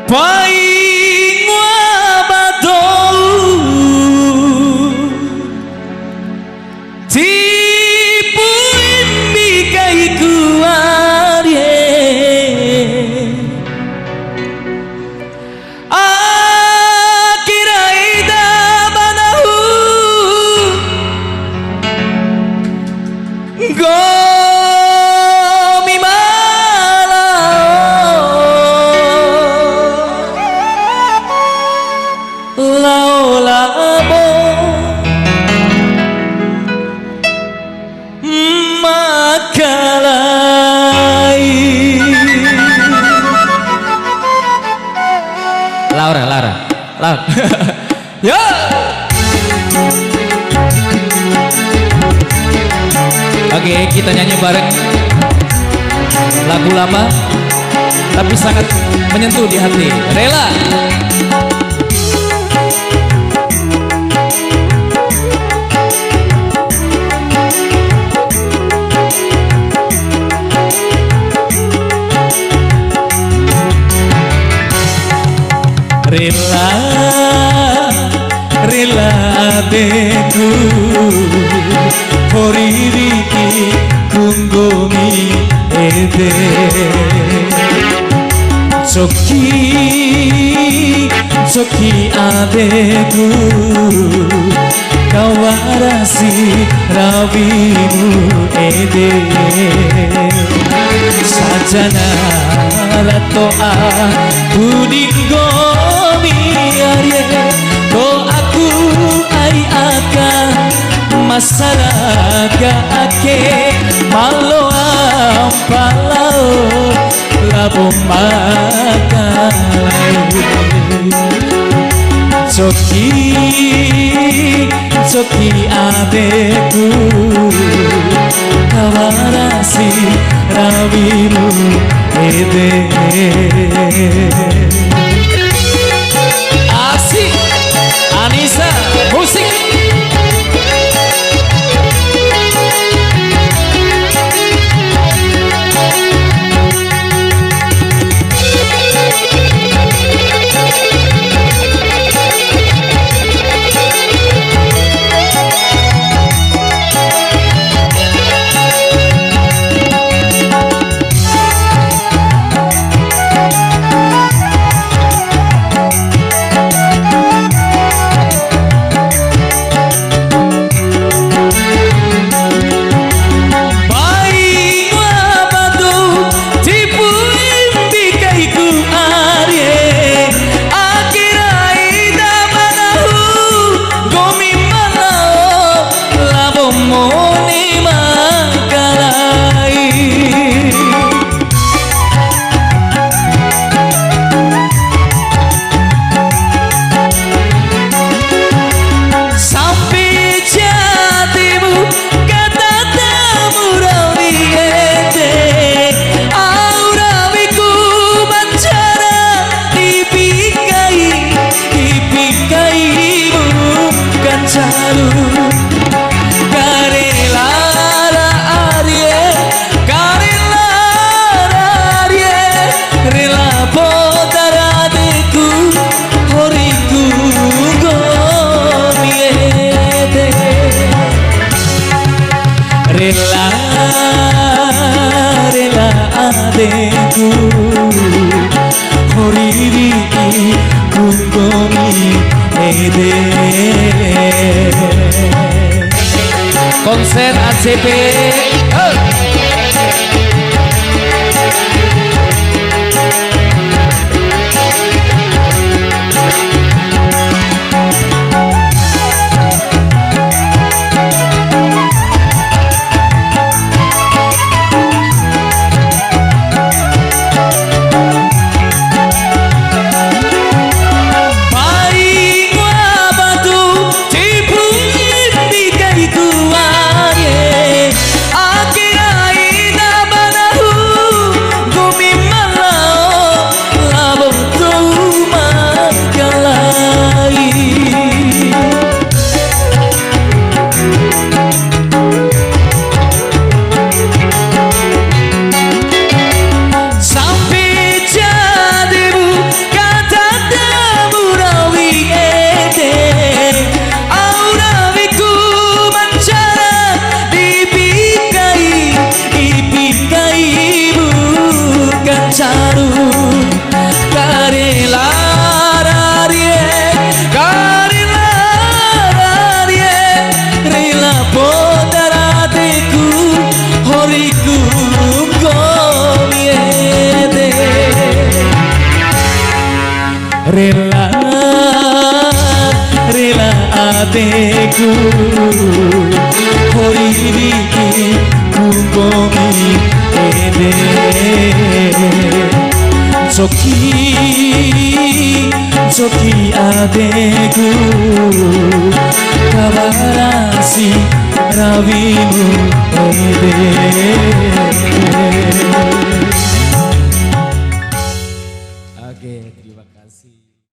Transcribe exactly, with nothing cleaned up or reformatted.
Pai ngoa ba dou, tipu imbi kaiku arie. Akira ida ba nahu, nggomi ma lao, lao labo makalai. Laura, Laura, Laura. Yo. Oke, kita nyanyi bareng lagu lama, tapi sangat menyentuh di hati. Rela. Rela, rela adeku, hori riki ku nggomi ede. Ncoki, ncoki adeku, kawara si rawimu ede. Sajana ra to'a ku di nggomi arie, to'aku ai aka ma saraga ake, ma loa mpalao labo makalai. Ncoki, ncoki adeku, kawara si rawimu ede. Asik. Anissa, musik. Pai ngoa ba dou, tipu imbi kaiku arie, akira ida ba nahu, nggomi ma lao labo mone makalai. Sampe jatimu katatamu rawi ede, au rawiku ma ncara ipi kai, ipi kaimu kancaru. Karela ra arie, karela ra arie, rela poda ra adeku, horiku nggomi ede. Rela, rela adeku, hori riki ku nggomi ede. Konser A C P. Pai ngoa ba dou, tipu imbi kaiku arie, akira Adeku, hori wiki ku nggomi ede. Ncoki, ncoki adeku, kawarasi rawimu ede. Oke, terima kasih.